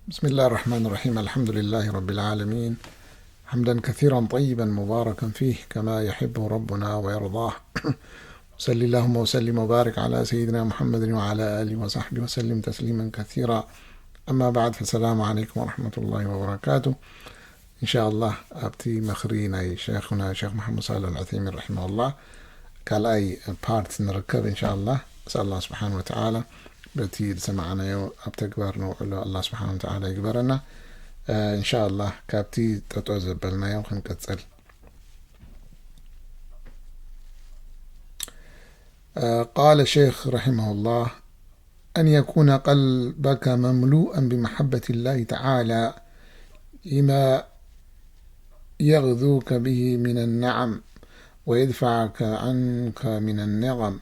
بسم الله الرحمن الرحيم. الحمد لله رب العالمين. حمدا كثيرا طيبا مباركا فيه كما يحب ربنا ويرضاه. وصل اللهم وسلم وبارك على سيدنا محمد وعلى آله وصحبه وسلم تسليما كثيرا. أما بعد، فالسلام عليكم ورحمة الله وبركاته. إن شاء الله، أبتي مخري ناي شيخنا شيخ محمد صالح العثيمين رحمه الله. ካልኣይ ፓርት ንርከብ። إن شاء الله، أسأل الله سبحانه وتعالى በቲ ዝሰማዕናዮ ኣብ ተግባር ነውዕሎ ኣላህ ስብሓን ወተዓላ ይግበረና። إن شاء الله፣ ካብቲ ጠጦ ዘበልናዮ ክንቀጽል። قال الشيخ رحمه الله: أن يكون قلبك مملوءا بمحبة الله تعالى لما يغذوك به من النعم ويدفعك عنك من النقم،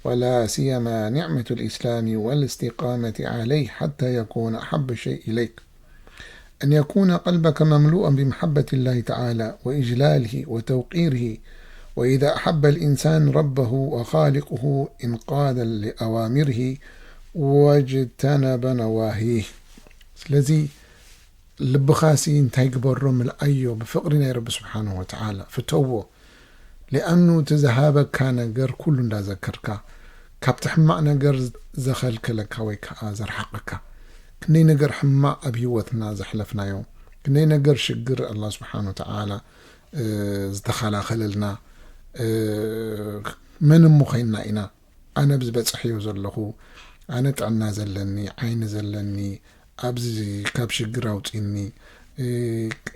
ولا سيما نعمة الإسلام والاستقامة عليه حتى يكون أحب شيء إليك. أن يكون قلبك مملوءا بمحبة الله تعالى وإجلاله وتوقيره، وإذا أحب الإنسان ربه وخالقه انقاد لأوامره واجتنب نواهيه. ስለዚ ልብኻሲ እንታይ ግበሮ? ምልኣዮ ብፍቕሪ ናይ ረቢ ስብሓንሁ ወተዓላ፣ ፍተዎ። ሊኣኑ እቲ ዝሃበካ ነገር ኩሉ እንዳዘከርካ፣ ካብቲ ሕማቕ ነገር ዘኸልከለካ ወይ ከዓ ዘርሓቐካ፣ ክንደይ ነገር ሕማቕ ኣብ ህይወትና ዘሕለፍናዮ፣ ክንደይ ነገር ሽግር ኣላህ ስብሓንሁ ወተዓላ ዝተኸላኸለልና፣ መን እሞ ኮይንና ኢና? ኣነ ኣብዚ በፅሐዮ ዘለኹ፣ ኣነ ጥዕና ዘለኒ፣ ዓይኒ ዘለኒ፣ ኣብዚ ካብ ሽግር ኣውፂኒ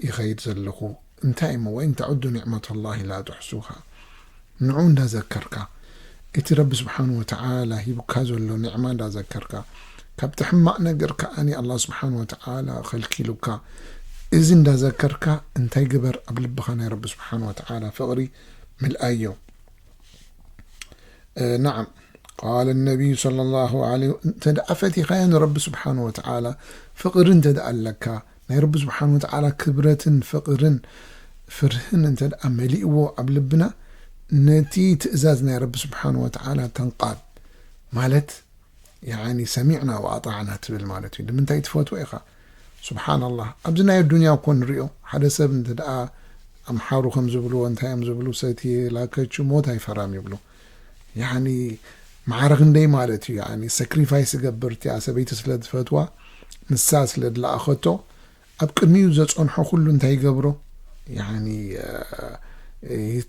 ይኸይድ ዘለኹ። እንታይ እሞ፣ ወይን ተዕዱ ኒዕመት ኣላሂ ላ ትሕሱሃ። ንዑ እንዳዘከርካ፣ እቲ ረቢ ስብሓን ወተዓላ ሂቡካ ዘሎ ኒዕማ እንዳዘከርካ፣ ካብቲ ሕማቕ ነገር ከዓኒ ኣላህ ስብሓን ወተዓላ ኸልኪሉካ፣ እዚ እንዳዘከርካ እንታይ ግበር? ኣብ ልብኻ ናይ ረቢ ስብሓን ወተዓላ ፍቕሪ ምልኣዮ። ናዓም፣ ቃለ ነቢዩ ሰለላሁ ዐለይሂ፣ እንተ ደኣ ፈቲኻዮ ንረቢ ስብሓን ወተዓላ ፍቕሪ እንተ ደኣ ኣለካ፣ ናይ ረቢ ስብሓን ወተዓላ ክብረትን ፍቕርን ፍርህን እንተ ደኣ መሊእዎ ኣብ ልብና፣ ነቲ ትእዛዝ ናይ ረቢ ስብሓን ወተዓላ ተንቃድ ማለት፣ ያኒ ሰሚዕና ወኣጣዕና ትብል ማለት እዩ። ንምንታይ ትፈትዎ ኢኻ? ስብሓንላህ፣ ኣብዚ ናይ ኣዱንያ እኮ ንሪኦ፣ ሓደ ሰብ እንተ ደኣ ኣምሓሩ ከም ዝብልዎ፣ እንታይ እዮም ዝብሉ፣ ሰቲ ላከቹ ሞት ኣይፈራም ይብሉ። ያኒ ማዕረ ክንደይ ማለት እዩ፣ ያኒ ሰክሪፋይስ ዝገብር፣ እቲኣ ሰበይቲ ስለ ዝፈትዋ፣ ንሳ ስለ ዝለኣኸቶ፣ ኣብ ቅድሚኡ ዘጸንሖ ኩሉ እንታይ ይገብሮ? ያኒ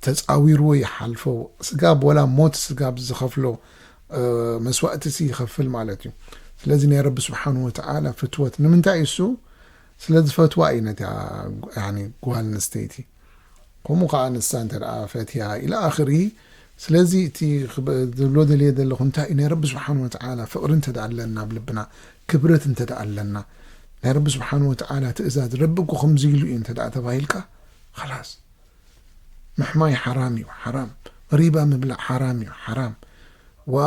ተጻዊርዎ ይሓልፎ። ስጋብ ወላ ሞት ስጋብ ዝኸፍሎ መስዋእትሲ ይኸፍል ማለት እዩ። ስለዚ ናይ ረቢ ስብሓን ወተዓላ ፍትወት ንምንታይ እሱ ስለ ዝፈትዋ እዩ ነቲ ጓል ኣንስተይቲ። ከምኡ ከዓ ንሳ እንተ ደኣ ፈትያ ኢለ ኣኽሪ። ስለዚ እቲ ዝብሎ ደልየ ዘለኹ እንታይ እዩ፣ ናይ ረቢ ስብሓን ወተዓላ ፍቕሪ እንተ ደኣ ኣለና ኣብ ልብና፣ ክብረት እንተ ደኣ ኣለና፣ ናይ ረቢ ስብሓን ወተዓላ ትእዛዝ፣ ረቢ እኮ ከምዚ ኢሉ እዩ እንተ ደኣ ተባሂልካ፣ ኸላስ ምሕማይ ሓራም እዩ፣ ሓራም። ሪባ ምብላዕ ሓራም እዩ፣ ሓራም። ዋ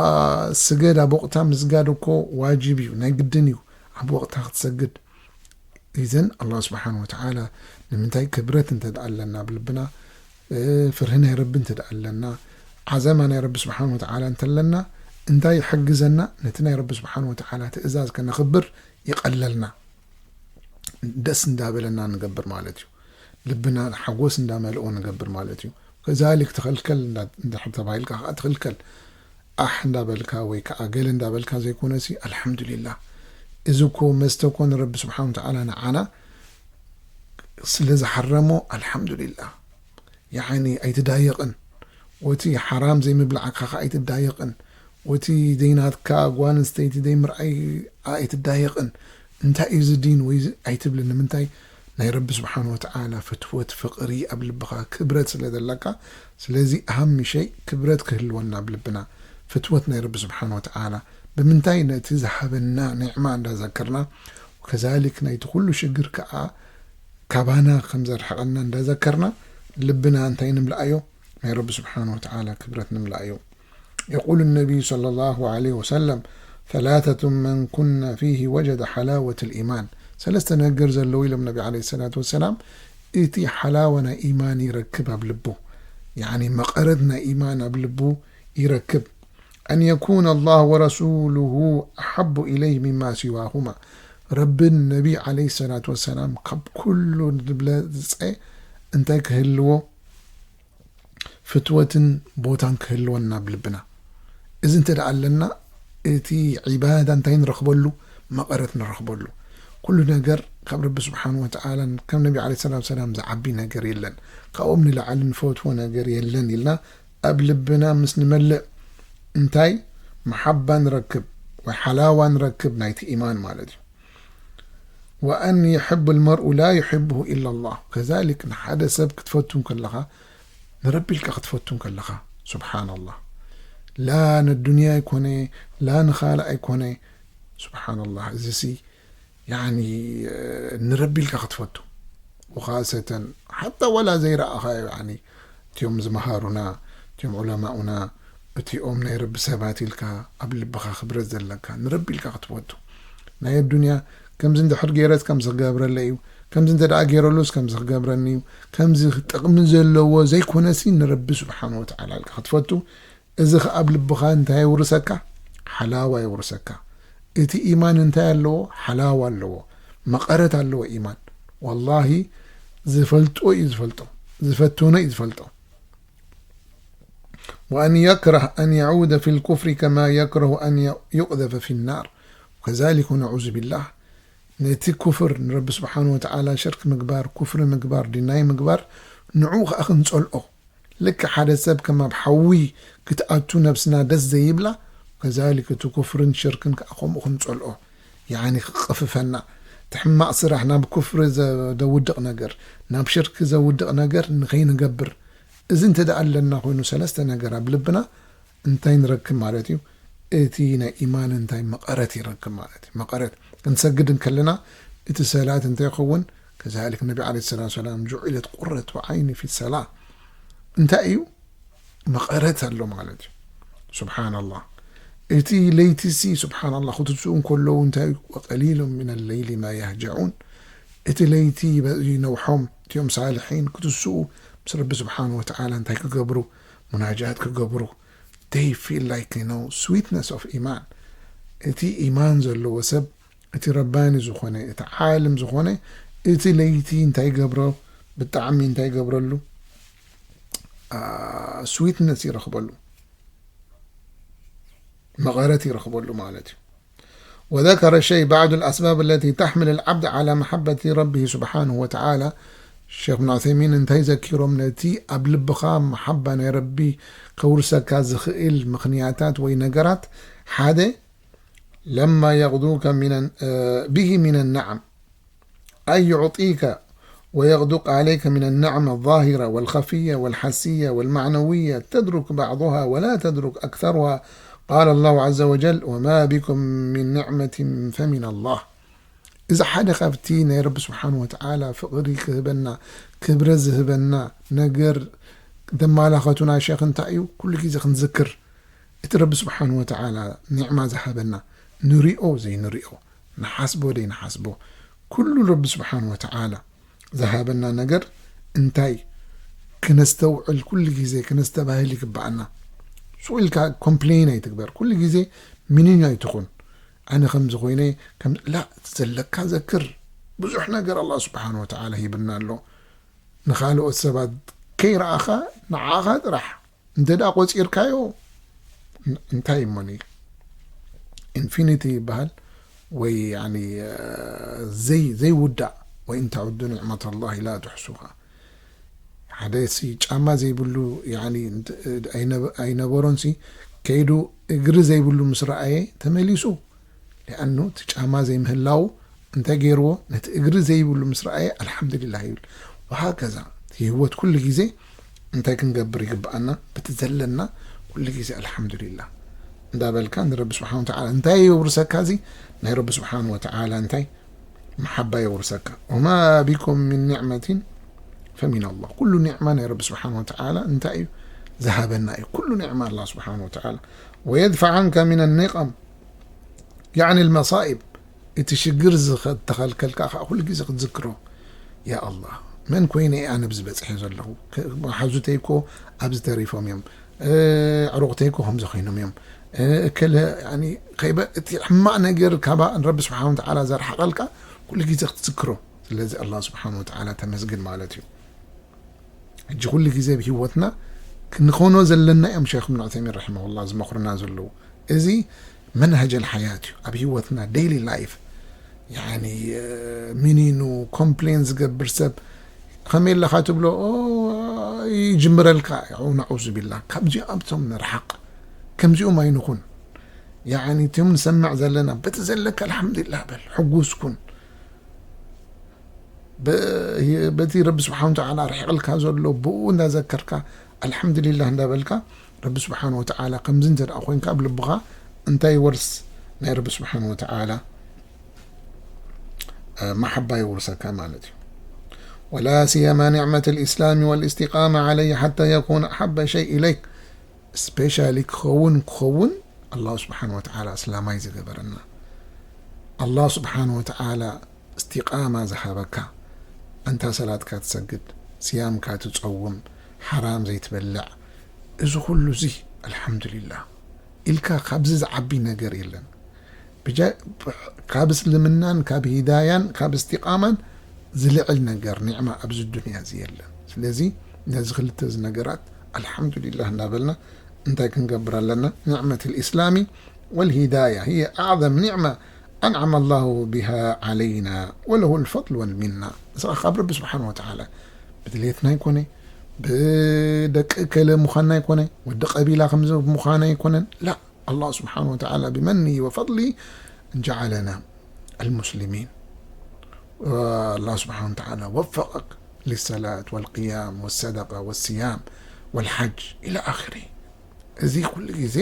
ስገድ ኣብ ወቕታ ምስጋድ እኮ ዋጅብ እዩ፣ ናይ ግድን እዩ ኣብ ወቕታ ክትሰግድ። ኢዘን ኣላህ ስብሓን ወተዓላ ንምንታይ ክብረት እንተ ደኣ ኣለና ኣብ ልብና፣ ፍርሂ ናይ ረቢ እንተ ደኣ ኣለና፣ ዓዘማ ናይ ረቢ ስብሓን ወተዓላ እንተ ኣለና፣ እንታይ ይሕግዘና? ነቲ ናይ ረቢ ስብሓን ወተዓላ ትእዛዝ ከነኽብር ይቐለልና። ደስ እንዳበለና ንገብር ማለት እዩ። ልብና ሓጎስ እንዳመልኦ ንገብር ማለት እዩ። ከዛሊክ ትኸልከል እንዳ-፣ እንድሕር ተባሂልካ ከዓ ትኽልከል። ኣሕ እንዳበልካ ወይ ከዓ ገለ እንዳበልካ ዘይኮነሲ፣ ኣልሓምዱሊላህ። እዚ እኮ መስተ እኮ ንረቢ ስብሓን ወተዓላ ንዓና ስለ ዝሓረሞ፣ ኣልሓምዱሊላህ። ያዓኒ ኣይትዳየቕን። ወቲ ሓራም ዘይምብላዕካ ከዓ ኣይትዳየቕን። ወቲ ዘይናትካ ጓል ኣንስተይቲ ዘይምርኣይ ኣይትዳየቕን። እንታይ እዩ እዚ ዲን ወይ እዚ ኣይትብልን። ንምንታይ? ናይ ረቢ ስብሓን ወተዓላ ፍትወት፣ ፍቕሪ፣ ኣብ ልብኻ ክብረት ስለ ዘለካ፣ ስለዚ ኣሃሚ ሸይ ክብረት ክህልወና ኣብ ልብና፣ ፍትወት ናይ ረቢ ስብሓን ወተዓላ። ብምንታይ? ነቲ ዝሃበና ኒዕማ እንዳዘከርና፣ ወከዛሊክ ናይቲ ኩሉ ሽግር ከዓ ካባና ከም ዘርሕቐና እንዳዘከርና፣ ልብና እንታይ ንምልኣዮ? ናይ ረቢ ስብሓን ወተዓላ ክብረት ንምልኣዮ። يقول النبي صلى الله عليه وسلم: ثلاثة من كن فيه وجد حلاوة الإيمان. ሰለስተ ነገር ዘለዉ ኢሎም ነቢ ዓለይሂ ሰላቱ ወሰላም፣ እቲ ሓላዋ ናይ ኢማን ይረክብ ኣብ ልቡ። ያኒ መቐረት ናይ ኢማን ኣብ ልቡ ይረክብ። أن يكون الله ورسوله أحب إليه مما سواهما. ረብን ነቢ ዓለይሂ ሰላቱ ወሰላም ካብ ኩሉ ዝብለፀ እንታይ ክህልዎ ፍትወትን ቦታን ክህልወና ኣብ ልብና። እዚ እንተ ደኣ ኣለና እቲ ዒባዳ እንታይ ንረኽበሉ? መቐረት ንረኽበሉ። ኩሉ ነገር ካብ ረቢ ስብሓን ወተዓላን ከም ነቢ ዓለይሂ ሰላቱ ወሰላም ዝዓቢ ነገር የለን። ካብኦም ንላዕሊ ንፈትዎ ነገር የለን ኢልና ኣብ ልብና ምስ ንመልእ እንታይ መሓባ ንረክብ ወይ ሓላዋ ንረክብ ናይቲ ኢማን ማለት እዩ። ወኣን የሕብ ልመርኡ ላ ዩሕብሁ ኢላ ላህ። ከዛሊክ ንሓደ ሰብ ክትፈቱ ከለኻ ንረቢ ኢልካ ክትፈቱ ከለኻ ስብሓን ላህ ላ ነዱንያ ኣይኮነ ላ ንኻልእ ኣይኮነ ስብሓን ላህ እዚ ሲ ያኒ ንረቢ ኢልካ ክትፈቱ ወኻሰተን ሓታ ወላ ዘይረኣኻዮ ያኒ እቲኦም ዝመሃሩና እቲኦም ዑለማኡና እቲኦም ናይ ረቢ ሰባት ኢልካ ኣብ ልብኻ ክብረት ዘለካ ንረቢ ኢልካ ክትፈቱ ናይ ኣዱንያ ከምዚ እንድሕር ገይረስ ከምዚ ክገብረለ እዩ ከምዚ እንተ ደኣ ገይረሉስ ከምዚ ክገብረኒ እዩ ከምዚ ጥቕሚ ዘለዎ ዘይኮነሲ ንረቢ ስብሓን ወተዓላ ኢልካ ክትፈቱ እዚ ኸዓ ኣብ ልብኻ እንታይ የውርሰካ ሓላዋ የውርሰካ እቲ ኢማን እንታይ ኣለዎ ሓላዋ ኣለዎ መቐረት ኣለዎ ኢማን ወላሂ ዝፈልጦ እዩ ዝፈልጦ ዝፈተኖ እዩ ዝፈልጦ وأن يكره أن يعود في الكفر كما يكره أن يقذف في النار وكذلك نعوذ بالله ነቲ ኩፍር ንረቢ ስብሓን ወተዓላ ሽርክ ምግባር ኩፍሪ ምግባር ድናይ ምግባር ንዑ ኸዓ ክንፀልኦ ልክ ሓደ ሰብ ከም ኣብ ሓዊ ክትኣቱ ነብስና ደስ ዘይብላ ከዛሊክ እቲ ኩፍርን ሽርክን ከዓ ከምኡ ክንፀልኦ ያኒ ክቕፍፈና እቲ ሕማቕ ስራሕ ናብ ኩፍሪ ዘውድቕ ነገር ናብ ሽርክ ዘውድቕ ነገር ንኸይንገብር እዚ እንተ ደኣ ኣለና ኮይኑ ሰለስተ ነገር ኣብ ልብና እንታይ ንረክብ ማለት እዩ እቲ ናይ ኢማን እንታይ መቐረት ይረክብ ማለት እዩ መቐረት ክንሰግድ እንከለና እቲ ሰላት እንታይ ይኸውን ከዛሊክ ነቢ ዓለ ሰላት ሰላም ጁዒለት ቁረት ዓይኒ ፊ ሰላ እንታይ እዩ መቐረት ኣሎ ማለት እዩ ስብሓናላህ እቲ ለይቲ ሲ ስብሓናላህ ክትስኡ እንከለዉ እንታይ ወቀሊሉ ምን ለይሊ ማ የህጀዑን እቲ ለይቲ ይነውሖም እቲኦም ሳልሒን ክትስኡ ምስ ረቢ ስብሓን ወተዓላ እንታይ ክገብሩ ሙናጃት ክገብሩ they feel like you know sweetness of ኢማን እቲ ኢማን ዘለዎ ሰብ እቲ ረባኒ ዝኾነ እቲ ዓልም ዝኾነ እቲ ለይቲ እንታይ ገብሮ ብጣዕሚ እንታይ ገብረሉ ስዊትነስ ይረኽበሉ መቐረት ይረኽበሉ ማለት እዩ وذكر الشيخ بعض الأسباب التي تحمل العبد على محبة ربه سبحانه وتعالى ሸክ ብን ዑሰይሚን እንታይ ዘኪሮም ነቲ ኣብ ልብኻ መሓባ ናይ ረቢ ከውርሰካ ዝኽእል ምኽንያታት ወይ ነገራት ሓደ لما يغدوك من به من النعم أي يعطيك ويغدق عليك من النعم الظاهرة والخفية والحسية والمعنوية تدرك بعضها ولا تدرك أكثرها قال الله عز وجل وما بكم من نعمة فمن الله إذا حدا خفتي ني رب سبحانه وتعالى فقري كهبنا كبر زهبنا نقر دمالا ختنا شيخ انت أيو كل كي زخن ذكر እቲ ረቢ ስብሓን ወተዓላ ኒዕማ ዝሃበና ንሪኦ ዘይንሪኦ ንሓስቦ ዘይንሓስቦ ኩሉ ረቢ ስብሓን ወተዓላ ዝሃበና ነገር እንታይ ክነስተውዕል ኩሉ ግዜ ክነስተባህል ይግበኣና ሱቕ ኢልካ ኮምፕሌን ኣይትግበር ኩሉ ግዜ ምንኛ ኣይትኹን ኣነ ከምዚ ኮይነ ላ ዘለካ ዘክር ብዙሕ ነገር ኣላ ስብሓን ወተዓላ ሂብና ኣሎ ንኻልኦት ሰባት ከይረኣኻ ንዓኻ ጥራሕ እንተ ደኣ ቆጺርካዮ እንታይ እሞኒ ኢንፊኒቲ ይበሃል ወይ ዘይ ዘይውዳእ ወይ እንተዕዱ ኒዕመት ኣላሂ ላ ትሕሱኻ ሓደ ሲ ጫማ ዘይብሉ ኣይነበሮን ሲ ከይዱ እግሪ ዘይብሉ ምስ ረኣየ ተመሊሱ ሊኣኑ እቲ ጫማ ዘይምህላው እንታይ ገይርዎ ነቲ እግሪ ዘይብሉ ምስ ረኣየ ኣልሓምዱሊላህ ይብል ወሃከዛ እቲ ህይወት ኩሉ ግዜ እንታይ ክንገብር ይግብኣና በቲ ዘለና ኩሉ ግዜ ኣልሓምዱሊላህ እንዳበልካ ንረቢ ስብሓን ወተዓላ እንታይ የውርሰካ እዚ ናይ ረቢ ስብሓን ወተዓላ እንታይ መሓባ የውርሰካ ወማ ቢኩም ምን ኒዕመትን ፈሚን ኣላህ ኩሉ ኒዕማ ናይ ረቢ ስብሓን ወተዓላ እንታይ እዩ ዝሃበና እዩ ኩሉ ኒዕማ ኣላ ስብሓን ወተዓላ ወየድፋዕ ዓንካ ምን ኒቀም ያዕኒ ልመሳኢብ እቲ ሽግር ዝተኸልከልካ ከዓ ኩሉ ግዜ ክትዝክሮ ያ ኣላህ መን ኮይነ እየ ኣነ ብዚ በፅሐ ዘለኹ መሓዙተይ እኮ ኣብዚ ተሪፎም እዮም ዕሩቕተይ እኮ ከምዚ ኮይኖም እዮም እከለ ያኒ ከይበ-፣ እቲ ሕማቕ ነገር ካባ ንረቢ ስብሓን ወተዓላ ዘርሓቐልካ ኩሉ ግዜ ክትዝክሮ። ስለዚ ኣላህ ስብሓን ወተዓላ ተመስግን ማለት እዩ። ሕጂ ኩሉ ግዜ ኣብ ህይወትና ክንኾኖ ዘለና እዮም ሸይኽ እብን ዑሰይሚን ረሒመሁላህ ዝመኽሩና ዘለዉ። እዚ መንሃጀል ሓያት እዩ ኣብ ህይወትና፣ ዴይሊ ላይፍ። ያኒ ሚኒኑ ኮምፕሌን ዝገብር ሰብ ከመይ ኣለኻ ትብሎ፣ ኦ፣ ይጅምረልካ። ያው ናዑዙ ቢላህ፣ ካብዚኣቶም ንርሓቕ። ከምዚኦም ኣይንኹን። ያኒ እቶም ንሰምዕ ዘለና በቲ ዘለካ ኣልሓምዱሊላህ በል፣ ሕጉስ ኩን። በ-፣ በቲ ረቢ ስብሓን ወተዓላ ርሒቕልካ ዘሎ ብኡ እንዳዘከርካ ኣልሓምዱሊላህ እንዳበልካ፣ ረቢ ስብሓን ወተዓላ ከምዚ እንተ ደኣ ኮይንካ ኣብ ልብኻ እንታይ ወርስ ናይ ረቢ ስብሓን ወተዓላ እ፣ መሓባ የውርሰካ ማለት እዩ። ولا سيما نعمة الإسلام والاستقامة عليه حتى يكون أحب شيء إليك። ስፔሻሊ ክኸውን ክኸውን ኣላህ ስብሓን ወተዓላ እስላማይ ዝገበረና፣ ኣላህ ስብሓን ወተዓላ እስቲቃማ ዝሃበካ፣ ኣንታ ሰላትካ ትሰግድ፣ ስያምካ ትጸውም፣ ሓራም ዘይትበልዕ፣ እዚ ኩሉ እዚ ኣልሓምዱሊላህ ኢልካ ካብዚ ዝዓቢ ነገር የለን። ብጃ-፣ ካብ እስልምናን ካብ ሂዳያን ካብ እስቲቃማን ዝልዕል ነገር ኒዕማ ኣብዚ ዱንያ እዚ የለን። ስለዚ ነዚ ክልተ እዚ ነገራት ኣልሓምዱሊላህ እናበልና እንታይ ክንገብር ኣለና? ኒዕመት ልእስላሚ ወልሂዳያ ህየ ኣዕዘም ኒዕማ ኣንዓመ ላሁ ቢሃ ዓለይና ወለሁ ልፈድል ወልሚና። ንስኻ ካብ ረቢ ስብሓን ወተዓላ ብድሌትና ኣይኮነ፣ ብደቂ እከለ ምዃንና ኣይኮነ፣ ወዲ ቀቢላ ከምዚ ምዃን ኣይኮነን። ላ፣ ኣላህ ስብሓን ወተዓላ ብመኒ ወፈድሊ እንጀዓለና ኣልሙስሊሚን። ኣላህ ስብሓን ወተዓላ ወፈቀክ ሊሰላት ወልቅያም ወሰደቃ ወስያም ወልሓጅ ኢላ ኣኽሪ። እዚ ኩሉ ግዜ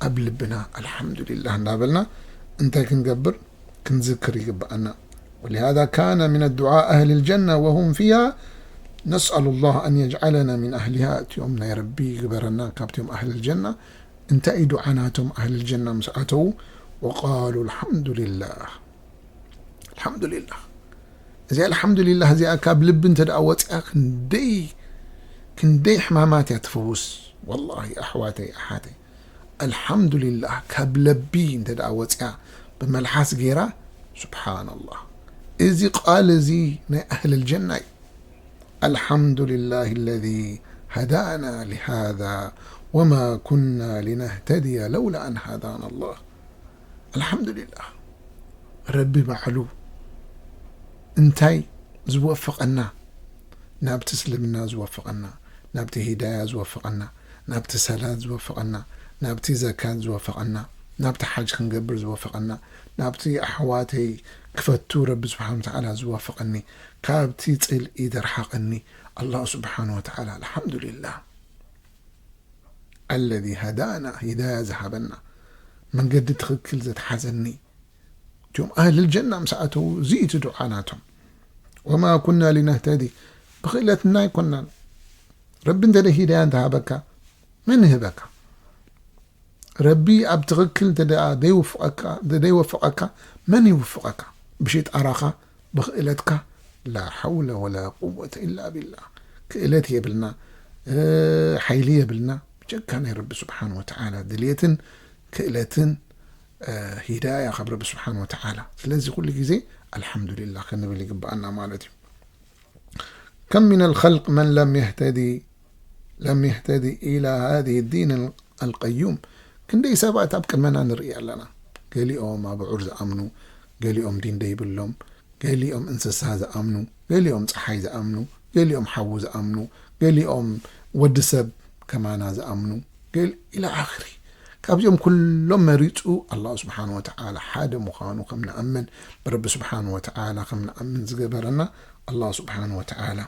ኣብ ልብና ኣልሓምዱሊላህ እንዳበልና እንታይ ክንገብር ክንዝክር ይግብኣና። ولهذا كان من الدعاء أهل الجنة وهم فيها: نسأل الله أن يجعلنا من أهلها። እቲኦም ናይ ረቢ ይግበረና ካብቲኦም ኣህል ጀና። እንታይ እዩ ዱዓ ናቶም ኣህል ጀና ምስ ኣተዉ? وقالوا الحمد لله። ኣልሓምዱሊላህ። እዚ ኣልሓምዱሊላህ እዚኣ ካብ ልቢ እንተ ደኣ ወፂኣ ክንደይ፣ ክንደይ ሕማማት እያ ትፍውስ። ወላሂ ኣሕዋተይ፣ ኣሓተይ፣ ኣልሓምዱሊላህ ካብ ለቢ እንተ ደኣ ወፂኣ ብመልሓስ ገይራ፣ ሱብሓነላህ። እዚ ቃል እዚ ናይ ኣህል ጀና እዩ። الحمد لله الذي هدانا لهذا وما كنا لنهتدي لولا أن هدانا الله. ኣልሓምዱሊላህ፣ ረቢ ባዕሉ እንታይ ዝወፈቐና፣ ናብቲ እስልምና ዝወፈቐና፣ ናብቲ ሂዳያ ዝወፈቐና፣ ናብቲ ሰላት ዝወፈቐና፣ ናብቲ ዘካት ዝወፈቐና፣ ናብቲ ሓጅ ክንገብር ዝወፈቐና፣ ናብቲ ኣሕዋተይ ክፈቱ ረቢ ስብሓን ወተዓላ ዝወፈቐኒ፣ ካብቲ ጽልኢ ዘርሓቐኒ ኣላሁ ስብሓን ወተዓላ። ኣልሓምዱሊላህ። ኣለዚ ሃዳና፣ ሂዳያ ዝሃበና፣ መንገዲ ትኽክል ዘትሓዘኒ። እቲኦም ኣህል ጀና ምስ ኣተዉ፣ እዚ እቲ ዱዓ ናቶም። ወማ ኩና ሊነህተዲ፣ ብኽእለትና ኣይኮናን። ረቢ እንተ ደ ሂዳያ እንተሃበካ፣ መን ይህበካ? ረቢ ኣብ ትኽክል እንተ ደኣ ዘይውፍቐካ፣ ዘይወፍቐካ፣ መን ይውፍቐካ? ብሽጣራኻ፣ ብኽእለትካ፣ ላ ሓውለ ወላ ቁወተ ኢላ ቢላህ። ክእለት የብልና፣ እ፣ ሓይሊ የብልና። ብጀካ ናይ ረቢ ስብሓን ወተዓላ ድልየትን ክእለትን፣ እ፣ ሂዳያ ካብ ረቢ ስብሓን ወተዓላ። ስለዚ ኩሉ ግዜ ኣልሓምዱሊላህ ክንብል ይግብኣና ማለት እዩ። ከም ሚነል ኸልቅ መን ለም የህተዲ፣ ለም የህተዲ ኢላ ሃዚህ ዲን ኣልቀዩም። ክንደይ ሰባት ኣብ ቅድመና ንርኢ ኣለና። ገሊኦም ኣብ ዑር ዝኣምኑ፣ ገሊኦም ዲን ደይብሎም፣ ገሊኦም እንስሳ ዝኣምኑ፣ ገሊኦም ጸሓይ ዝኣምኑ፣ ገሊኦም ሓዊ ዝኣምኑ፣ ገሊኦም ወዲ ሰብ ከማና ዝኣምኑ፣ ገል-፣ ኢላ ኣኽሪ። ካብዚኦም ኩሎም መሪጹ ኣላህ ስብሓን ወተዓላ ሓደ ምዃኑ ከም ንኣምን፣ ብረቢ ስብሓን ወተዓላ ከም ንኣምን ዝገበረና ኣላህ ስብሓን ወተዓላ።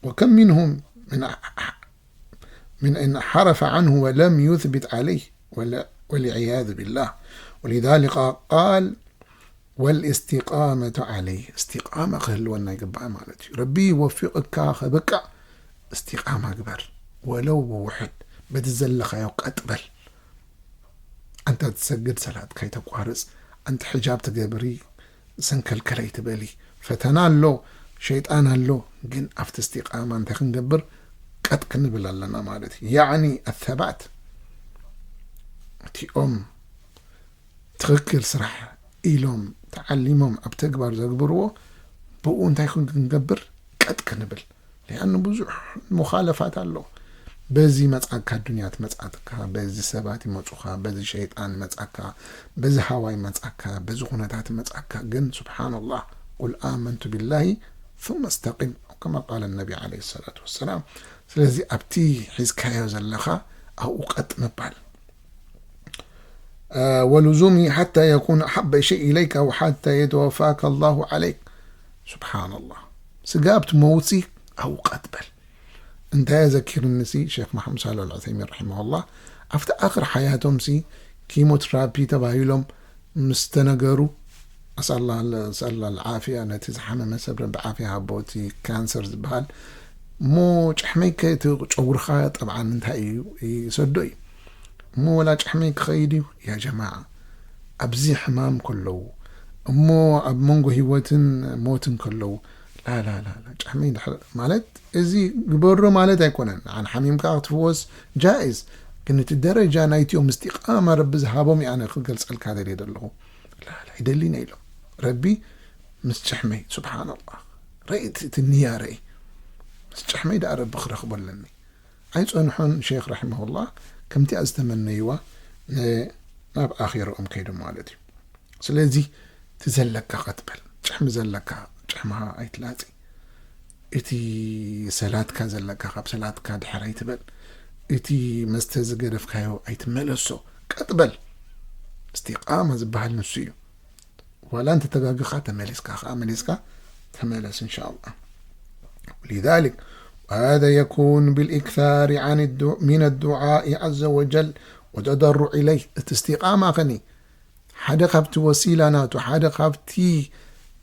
وكم منهم من ح-، من انحرف عنه ولم يثبت عليه، ولا-، والعياذ بالله. ولذلك قال: والاستقامة عليه، እስቲቃማ ክህልወና ይግባእ ማለት እዩ። ረቢ ወፊቕካ ከብቅዕ እስቲቃማ ግበር፣ ወለው ብውሕድ በቲ ዘለኻዮ ቀጥ በል። ኣንታ ትሰግድ ሰላት ከይተቋርጽ፣ ኣንቲ ሕጃብ ትገብሪ ሰንከልከል ኣይትበሊ። ፈተና ኣሎ፣ ሸይጣን ኣሎ፣ ግን ኣብቲ እስቲቃማ እንታይ ክንገብር? ቀጥ ክንብል ኣለና ማለት እዩ። ያዕኒ ኣሰባት። እቲኦም ትኽክል ስራሕ ኢሎም ተዓሊሞም ኣብ ተግባር ዘግብርዎ፣ ብኡ እንታይ ክን-፣ ክንገብር ቀጥ ክንብል። ሊኣኑ ብዙሕ ሙኻለፋት ኣሎ። በዚ መጻካ፣ ዱንያ ትመጻካ፣ በዚ ሰባት ይመጹኻ፣ በዚ ሸይጣን ይመጻካ፣ በዚ ሃዋ ይመጻካ፣ በዚ ኩነታት ይመጻካ። ግን ስብሓንላህ፣ ቁል ኣመንቱ ቢላሂ ثم استقم፣ ከማ ቃለ ነቢ ዓለይሂ ሰላቱ ወሰላም። ስለዚ ኣብቲ ሒዝካዮ ዘለኻ ኣብኡ ቀጥ ምባል። ولزومه حتى يكون أحب شيء إليك وحتى يتوفاك الله عليه. سبحان الله. ስጋብ ትመውትሲ ኣብኡ ቀጥ በል። እንታይ ዘኪርንሲ ሼክ መሓመድ ሳልሕ ኣልዑሰይሚን ረሒመሁላህ፣ ኣብቲ ኣኽር ሓያቶምሲ ኪሞትራፒ ተባሂሎም ምስ ተነገሩ፣ ኣስኣላ፣ ኣስኣላ ዓፍያ፣ ነቲ ዝሓመመ ሰብ ረቢ ዓፍያ ሃቦ፣ እቲ ካንሰር ዝበሃል። እሞ ጭሕመይ ከ-፣ እቲ ጨጉርኻ ጠብዓን እንታይ እዩ? ይሰዶ እዩ። እሞ ወላ ጭሕመይ ክኸይድ እዩ? ያ ጀማዓ፣ ኣብዚ ሕማም ከለዉ፣ እሞ ኣብ መንጎ ህይወትን ሞትን ከለዉ፣ ላ፣ ላ፣ ላ፣ ላ፣ ጭሕመይ ድሕር-፣ ማለት፣ እዚ ግበሮ ማለት ኣይኮነን። ንዓን ሓሚምካ ክትፍወስ ጃኢዝ፣ ግን እቲ ደረጃ ናይቲኦም እስቲቃማ ረቢ ዝሃቦም እዩ ኣነ ክገልጸልካ ደልየ ዘለኹ። ላ፣ ላ፣ ይደሊና ኢሎም። ረቢ ምስ ጭሕመይ፣ ሱብሓነላህ። ረኢ እቲ፣ እቲ ንያ ረኢ። ምስ ጭሕመይ ደኣ ረቢ ክረኽቦ ኣለኒ። ኣይጸንሑን ሼኽ ረሒመሁላህ፣ ከምቲኣ ዝተመነይዋ ን-፣ ናብ ኣኼርኦም ከይዶም ማለት እዩ። ስለዚ እቲ ዘለካ ቀጥ በል። ጭሕሚ ዘለካ ጭሕምኻ ኣይትላጺ። እቲ ሰላትካ ዘለካ ካብ ሰላትካ ድሕር ኣይትበል። እቲ መስተ ዝገደፍካዮ ኣይትመለሶ። ቀጥ በል። እስቲቃማ ዝበሃል ንሱ እዩ። ዋላ እንተ ተጋግኻ ተመሊስካ ኸዓ መሊስካ ተመለስ እንሻኣላህ። ولذلك وهذا يكون بالإكثار عن الدع-، من الدعاء عز وجل والتضرع إليه። እቲ እስቲቃማ ኸኒ ሓደ ካብቲ ወሲላ ናቱ፣ ሓደ ካብቲ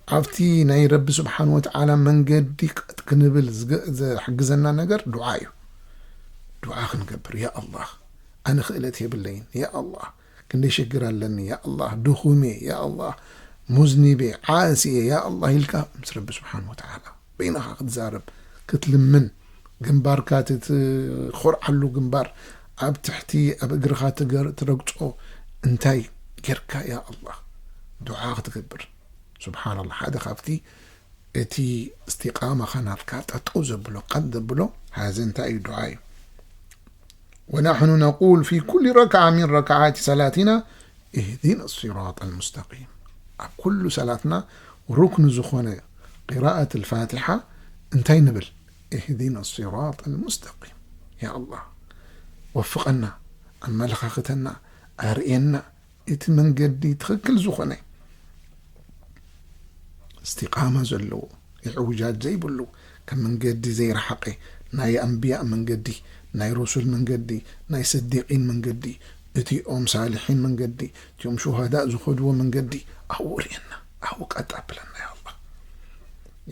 ኣብቲ ናይ ረቢ ስብሓን ወተዓላ መንገዲ ቀጥ ክንብል ዝገ-፣ ዝሕግዘና ነገር ዱዓ እዩ። ዱዓ ክንገብር፣ ያ ኣላህ፣ ኣነ ክእለት የብለይን፣ ያ ኣላህ፣ ክንደይ ሽግር ኣለኒ፣ ያ ኣላህ፣ ድኹም እየ፣ ያ ኣላህ፣ ሙዝኒብ እየ፣ ዓሲ እየ፣ ያ ኣላህ ኢልካ ምስ ረቢ ስብሓን ወተዓላ በይንኻ ክትዛረብ፣ ክትልምን፣ ግንባርካ ትትኾርዓሉ ግንባር ኣብ ትሕቲ ኣብ እግርኻ ትገር-፣ ትረግጾ እንታይ ጌርካ ያ ኣላህ ዱዓ ክትገብር። ሱብሓነላህ፣ ሓደ ካብቲ እቲ እስቲቃማኻ ናትካ ጠጠው ዘብሎ፣ ቀጥ ዘብሎ፣ ሃዚ እንታይ እዩ? ዱዓ እዩ። ونحن نقول في كل ركعة من ركعات صلاتنا اهدنا الصراط المستقيم። ኣብ ኩሉ ሰላትና ሩክን ዝኾነ ቂራኣት ኣልፋቲሓ እንታይ ንብል? اهدنا الصراط المستقيم። ያ ኣላህ፣ ወፍቐና፣ ኣመላኻኽተና፣ ኣርእየና፣ እቲ መንገዲ ትኽክል ዝኾነ፣ እስቲቃማ ዘለዎ፣ ኢዕውጃጅ ዘይብሉ፣ ካብ መንገዲ ዘይረሓቐ፣ ናይ ኣንብያእ መንገዲ፣ ናይ ሩሱል መንገዲ፣ ናይ ስዲቂን መንገዲ፣ እቲኦም ሳልሒን መንገዲ፣ እቲኦም ሹሃዳእ ዝኸድዎ መንገዲ፣ ኣብኡ ርእየና፣ ኣብኡ ቀጥ ኣብለና፣ ያ ኣላህ።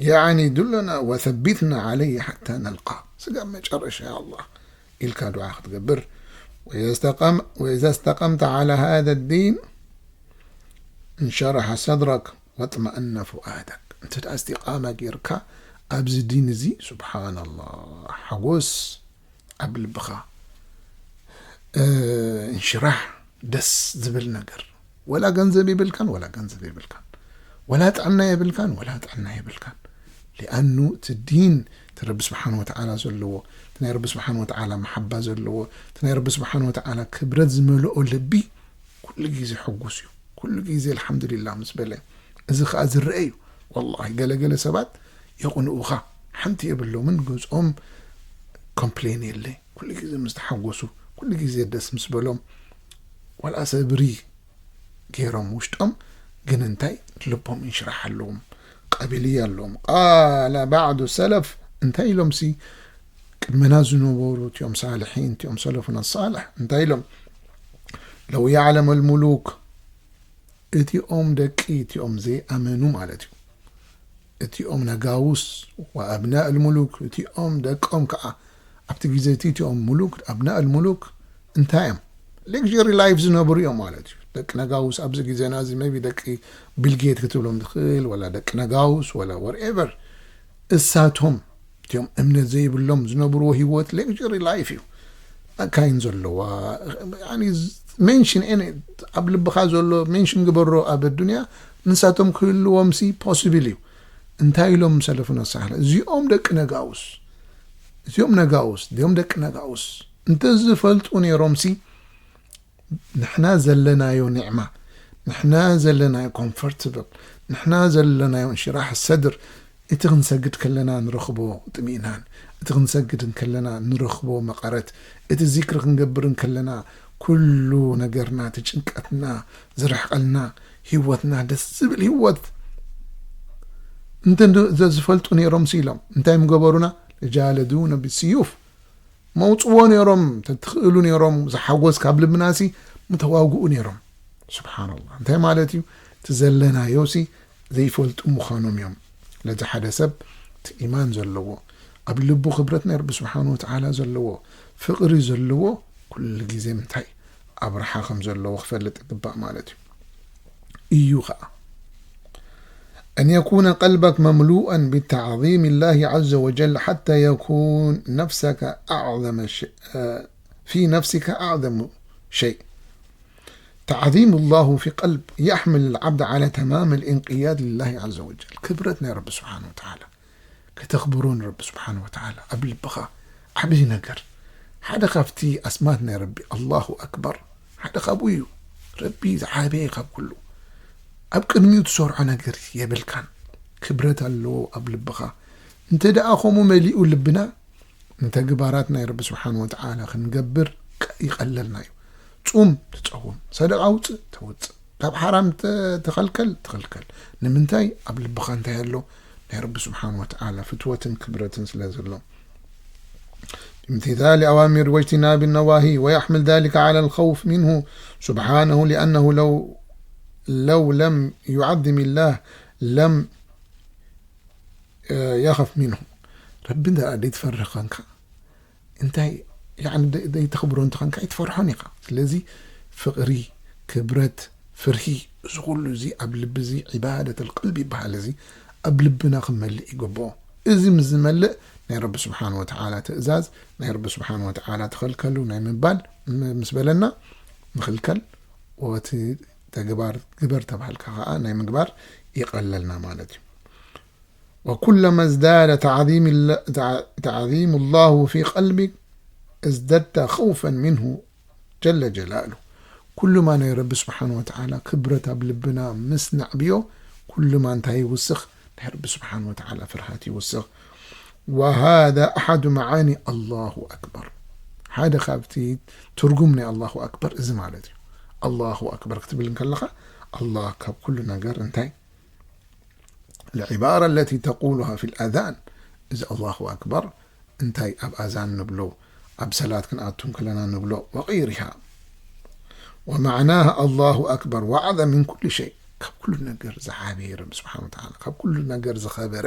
ያዕኒ፣ ዱለና ወሰቢትና ዓለይሂ ሓታ ነልቃ። ስጋብ መጨረሻ፣ ያ ኣላህ፣ ኢልካ ዱዓ ክትገብር። وإذا استقم-، وإذا استقمت على هذا الدين انشرح صدرك واطمأن فؤادك። እንተ ደኣ እስቲቃማ ጌርካ ኣብዚ ዲን እዚ፣ ሱብሓነላህ፣ ሓጎስ ኣብ ልብኻ፣ እ፣ እንሽራሕ፣ ደስ ዝብል ነገር። ወላ ገንዘብ የብልካን፣ ወላ ገንዘብ የብልካን፣ ወላ ጥዕና የብልካን፣ ወላ ጥዕና የብልካን። ሊኣኑ እቲ ዲን፣ እቲ ረቢ ስብሓን ወተዓላ ዘለዎ፣ እቲ ናይ ረቢ ስብሓን ወተዓላ መሓባ ዘለዎ፣ እቲ ናይ ረቢ ስብሓን ወተዓላ ክብረት ዝመልኦ ልቢ ኩሉ ግዜ ሕጉስ እዩ። ኩሉ ግዜ ኣልሓምዱሊላህ ምስ በለ፣ እዚ ኸኣ ዝረአ እዩ። ወላሂ፣ ገለገለ ሰባት የቕንኡኻ፣ ሓንቲ የብሎምን፣ ገዝኦም ኮምፕሌን የለ። ኩሉ ግዜ ምስ ተሓጎሱ፣ ኩሉ ግዜ ደስ ምስ በሎም፣ ዋላ ሰብሪ ገይሮም ውሽጦም፣ ግን እንታይ፣ ልቦም እንሽራሕ ኣለዎም፣ ቃቢልያ ኣለዎም። ቃለ ባዕዱ ሰለፍ፣ እንታይ ኢሎምሲ፣ ቅድመና ዝነበሩ እቲኦም ሳልሒን፣ እቲኦም ሰለፉና ሳልሕ እንታይ ኢሎም? ለው ያዕለመ ልሙሉክ፣ እቲኦም ደቂ እቲኦም ዘይኣመኑ ማለት እዩ። እቲኦም ነጋውስ ወኣብናእ ልሙሉክ፣ እቲኦም ደቆም ከዓ ኣብቲ ግዜ እቲ እቲኦም ሙሉክ፣ ኣብናእ ልሙሉክ እንታይ እዮም? ሌክዠሪ ላይፍ ዝነብሩ እዮም ማለት እዩ። ደቂ ነጋውስ ኣብዚ ግዜና እዚ ሜቢ ደቂ ቢልጌት ክትብሎም ትኽእል፣ ወላ ደቂ ነጋውስ፣ ወላ ወርኤቨር። እሳቶም እቲኦም እምነት ዘይብሎም ዝነብርዎ ህይወት ሌክዠሪ ላይፍ እዩ። መካይን ዘለዋ፣ ያኒ፣ ሜንሽን ኣብ ልብኻ ዘሎ ሜንሽን ግበሮ ኣብ ኣዱንያ። ንሳቶም ክህልዎም ሲ ፖስብል እዩ። እንታይ ኢሎም ሰለፉና ሳለ እዚኦም ደቂ ነጋውስ፣ እዚኦም ነጋውስ እዚኦም ደቂ ነጋውስ እንተ ዝፈልጡ ነይሮም ሲ ንሕና ዘለናዮ ኒዕማ፣ ንሕና ዘለናዮ ኮምፎርትብል፣ ንሕና ዘለናዮ እንሽራሕ ሰድር፣ እቲ ክንሰግድ ከለና ንረኽቦ ጥሚእናን፣ እቲ ክንሰግድ እንከለና ንረኽቦ መቐረት፣ እቲ ዚክሪ ክንገብር እንከለና ኩሉ ነገርና፣ እቲ ጭንቀትና ዝርሕቀልና፣ ህይወትና ደስ ዝብል ህይወት እንተ እንደ-፣ ዘ-፣ ዝፈልጡ ነይሮም ሲ ኢሎም እንታይ ምገበሩና? ለጃለዱነ ብስዩፍ መውፅዎ ነይሮም፣ ተትኽእሉ ነይሮም፣ ዝሓጎስ ካብ ልብና ሲ ምተዋግኡ ነይሮም። ስብሓንላህ፣ እንታይ ማለት እዩ? እቲ ዘለናዮ ሲ ዘይፈልጡ ምዃኖም እዮም። ለዚ ሓደ ሰብ እቲ ኢማን ዘለዎ፣ ኣብ ልቡ ክብረት ናይ ረቢ ስብሓን ወተዓላ ዘለዎ፣ ፍቕሪ ዘለዎ፣ ኩሉ ግዜ ምንታይ ኣብርሓ ከም ዘለዎ ክፈልጥ ይግባእ ማለት እዩ። እዩ ኸዓ أن يكون قلبك مملوءا بتعظيم الله عز وجل حتى يكون نفسك أعظم ش-، آه، في نفسك أعظم شيء. تعظيم الله في قلب يحمل العبد على تمام الانقياد لله عز وجل. ክብረት ናይ ረቢ ስብሓን ወተዓላ ከተኽብሮ ንረቢ ስብሓን ወተዓላ ኣብ ልብኻ ዓብዪ ነገር። ሓደ ካብቲ ኣስማት ናይ ረቢ ኣላሁ ኣክበር፣ ሓደ ካብኡ እዩ። ረቢ ዝዓበየ ካብ ኩሉ፣ ኣብ ቅድሚኡ ትሰርዖ ነገር የብልካን። ክብረት ኣለዎ ኣብ ልብኻ። እንተ ደኣ ከምኡ መሊኡ ልብና፣ ንተግባራት ናይ ረቢ ስብሓን ወተዓላ ክንገብር ቀ-፣ ይቐለልና እዩ። ጹም ትጸውም፣ ሰደቃ ውፅእ ተውፅእ፣ ካብ ሓራም ተ-፣ ተኸልከል ትኸልከል። ንምንታይ? ኣብ ልብኻ እንታይ ኣሎ? ናይ ረቢ ስብሓን ወተዓላ ፍትወትን ክብረትን ስለ ዘሎ። امتثال أوامر واجتناب النواهي ويحمل ذلك على الخوف منه سبحانه لأنه لو، لو لم يعظم الله لم يخف منه. ረቢ እንተ ደኣ ዘይትፈርህ ኸንካ እንታይ ያዕኒ ደ-፣ ዘይተኽብሮ እንተኾንካ ኣይትፈርሖን ኢኻ። ስለዚ ፍቕሪ፣ ክብረት፣ ፍርሂ፣ እዚ ኩሉ እዚ ኣብ ልቢ እዚ ዒባደት ኣልቀልቢ ይበሃል። እዚ ኣብ ልብና ክመልእ ይግብኦ። እዚ ምስ ዝመልእ ናይ ረቢ ስብሓን ወተዓላ ትእዛዝ፣ ናይ ረቢ ስብሓን ወተዓላ ተኸልከሉ ናይ ምባል ም-፣ ምስ በለና ንኽልከል፣ ወቲ ተግባር ግበር ተባህልካ ኸዓ ናይ ምግባር ይቐለልና ማለት እዩ። وكلما ازداد تعظيم ال-، تع-، تعظيم الله في قلبك ازددت خوفا منه جل جلاله. ኩሉማ ናይ ረቢ ስብሓን ወተዓላ ክብረት ኣብ ልብና ምስ ነዕብዮ፣ ኩሉማ እንታይ ይውስኽ? ናይ ረቢ ስብሓን ወተዓላ ፍርሃት ይውስኽ። وهذا أحد معاني الله أكبر. ሓደ ካብቲ ትርጉም ናይ ኣላሁ ኣክበር እዚ ማለት እዩ። ኣላሁ ኣክበር ክትብል እንከለኻ፣ ኣላህ ካብ ኩሉ ነገር እንታይ العبارة التي تقولها في الأذان، እዚ ኣላሁ ኣክበር እንታይ ኣብ ኣዛን ንብሎ፣ ኣብ ሰላት ክንኣቱ እንከለና ንብሎ፣ وغيرها. ومعناها الله أكبر وأعظم من كل شيء። ካብ ኩሉ ነገር ዝዓበየ ረቢ ስብሓን ወተዓላ፣ ካብ ኩሉ ነገር ዝኸበረ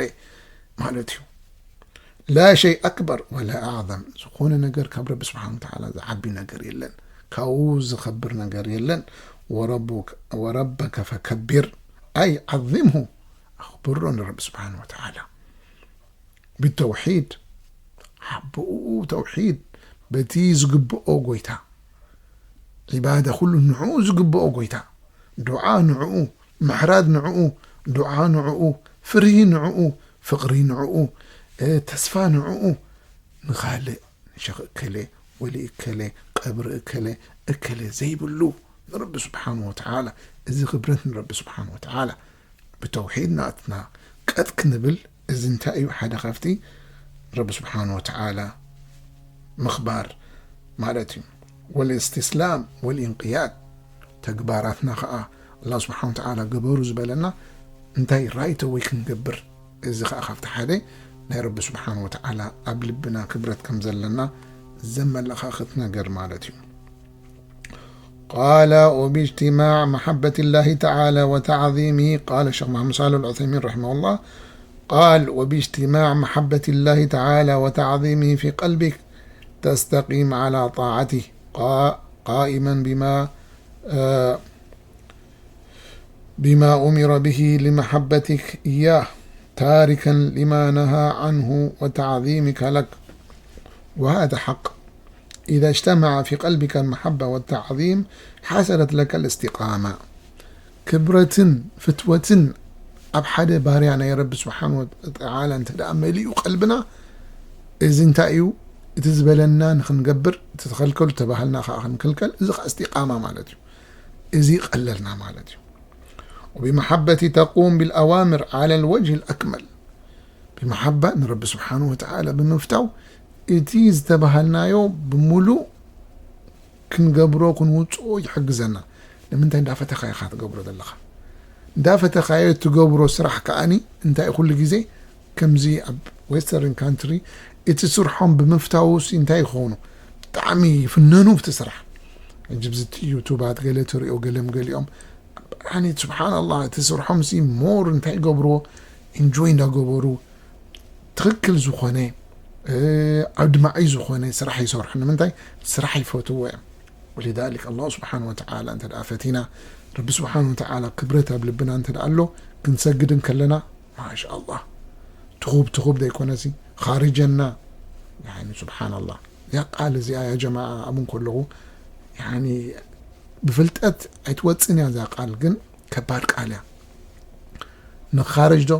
ማለት እዩ። لا شيء أكبر ولا أعظم። ዝኾነ ነገር ካብ ረቢ ስብሓን ወተዓላ ዝዓቢ ነገር የለን። ካብኡ ዝኸብር ነገር የለን። وربك، وربك فكبر، أي عظمه، ኣኽብሮ ንረቢ ስብሓን ወተዓላ። ብተውሒድ፣ ሓብኡ ተውሒድ፣ በቲ ዝግብኦ ጎይታ፣ ዒባዳ ኩሉ ንዕኡ ዝግብኦ ጎይታ፣ ዱዓ ንዕኡ፣ ምሕራድ ንዕኡ፣ ዱዓ ንዕኡ፣ ፍርሂ ንዕኡ፣ ፍቕሪ ንዕኡ፣ እ፣ ተስፋ ንዕኡ፣ ንኻልእ፣ ንሸኽ እከለ፣ ወሊ እከለ፣ ቀብሪ እከለ፣ እከለ ዘይብሉ፣ ንረቢ ስብሓን ወተዓላ። እዚ ክብረት ንረቢ ስብሓን ወተዓላ። ብተውሒድ ናትና ቀጥ ክንብል፣ እዚ እንታይ እዩ? ሓደ ካብቲ ረቢ ስብሓን ወተዓላ ምኽባር ማለት እዩ። والاستسلام والانقياد። ተግባራትና ኸዓ ኣላህ ስብሓን ወተዓላ ግበሩ ዝበለና እንታይ right away ክንገብር፣ እዚ ኸዓ ካብቲ ሓደ ናይ ረቢ ስብሓን ወተዓላ ኣብ ልብና ክብረት ከም ዘለና ዘመላኻኽት ነገር ማለት እዩ። قال: وباجتماع محبة الله تعالى وتعظيمه، قال الشيخ محمد صالح العثيمين رحمه الله، قال: وباجتماع محبة الله تعالى وتعظيمه في قلبك تستقيم على طاعته، قا-، قائما بما، آه، بما أمر به لمحبتك إياه، تاركا لما نهى عنه وتعظيمك لك. وهذا حق. إذا اجتمع في قلبك المحبة والتعظيم حصلت لك الاستقامة. ክብረትን ፍትወትን ኣብ ሓደ ባርያ ናይ ረቢ ስብሓን ወተዓላ እንተ ደኣ መሊኡ ቀልብና፣ እዚ እንታይ እዩ? እቲ ዝበለና ንኽንገብር፣ እቲ ተኸልከሉ ተባህልና ኸዓ ክንክልከል፣ እዚ ኸዓ እስቲቃማ ማለት እዩ። እዚ ይቐለልና ማለት እዩ። وبمحبة تقوم بالأوامر على الوجه الأكمل. ብመሓባ ንረቢ ስብሓን ወተዓላ ብምፍታው፣ እቲ ዝተባሃልናዮ ብምሉእ ክንገብሮ ክንውፅኦ ይሕግዘና። ንምንታይ? እንዳፈተኻ ኢኻ ትገብሮ ዘለኻ። እንዳፈተኻዮ ትገብሮ ስራሕ ከኣኒ እንታይ ኩሉ ግዜ ከምዚ ኣብ ዌስተርን ካንትሪ እቲ ስርሖም ብምፍታውስ እንታይ ይኾኑ? ብጣዕሚ ይፍነኑ ብቲ ስራሕ። ሕጂ ብዚ ዩቱባት ገለ ትሪኦ ገለም ገሊኦም ኣኒ ስብሓን ኣላህ እቲ ስርሖም ሲ ሞር እንታይ ይገብርዎ ኢንጆይ እንዳገበሩ ትኽክል ዝኾነ ኣድማዒ ዝኾነ ስራሕ ይሰርሑ። ንምንታይ? ስራሕ ይፈትዎ እዮም። ولذلك ኣላህ ስብሓን ወተዓላ እንተ ደኣ ፈቲና፣ ረቢ ስብሓን ወተዓላ ክብረት ኣብ ልብና እንተ ደኣ ኣሎ፣ ክንሰግድ እንከለና ማሻ ኣላህ ትኹብ ትኹብ ዘይኮነሲ ኻርጀና። ስብሓን ኣላህ እዚኣ ቃል እዚኣ ያ ጀማዓ ኣብን ከለኹ ብፍልጠት ኣይትወፅን እያ እዛ ቃል፣ ግን ከባድ ቃል እያ። ንኻርጅ ዶ